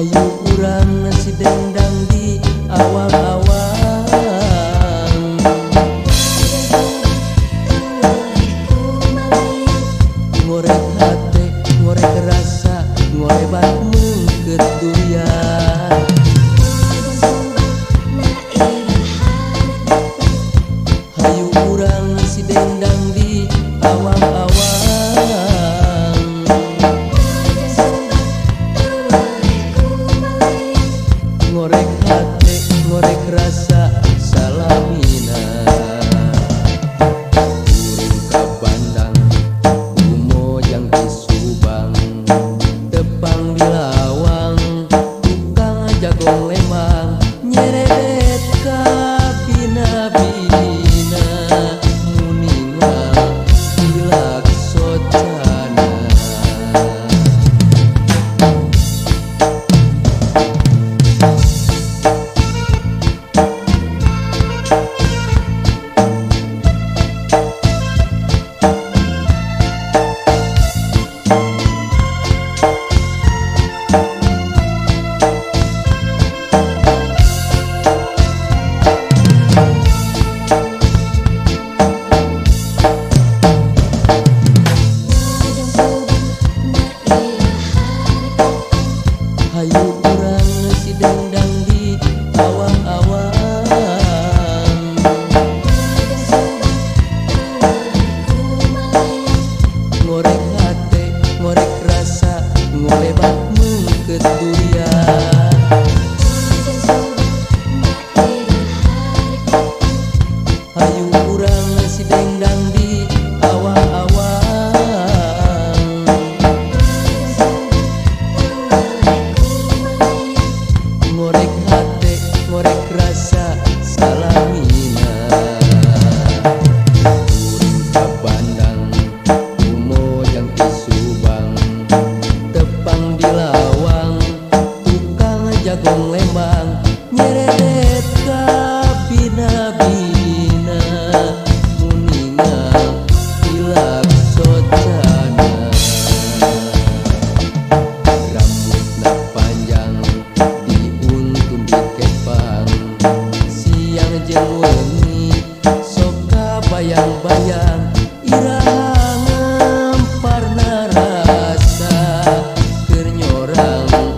Hayu urang si dendang di awang-awang. Ngorek hate, ngorek rasa, ngorebat mengket durian. Hayu urang si dendang di awang-awang. Ngorek hate, ngorek rasa, salamina. Kuring ka Bandang, kumojang di Subang, tepang di lawang, tukang jagong lemang, nyerebet ka bina-bina, muningal tilak socana. Hayu urang si dendang di awang-awang. Ngorek hate, ngorek rasa, ngolebat mengket durian. Hayu urang si dendang di awang-awang. Ngorek hate, ngorek rasa, salamina. Kuring ka Bandang, kumojang di Subang, tepang di lawang, tukang jagong Lembang, nyerebet ka bina-bina, muningal tilak socana. Rambutna panjang diuntun dikepang, siang jeung wengi sok kabayang-bayang, iraha ngemparna rasa keur nyorang.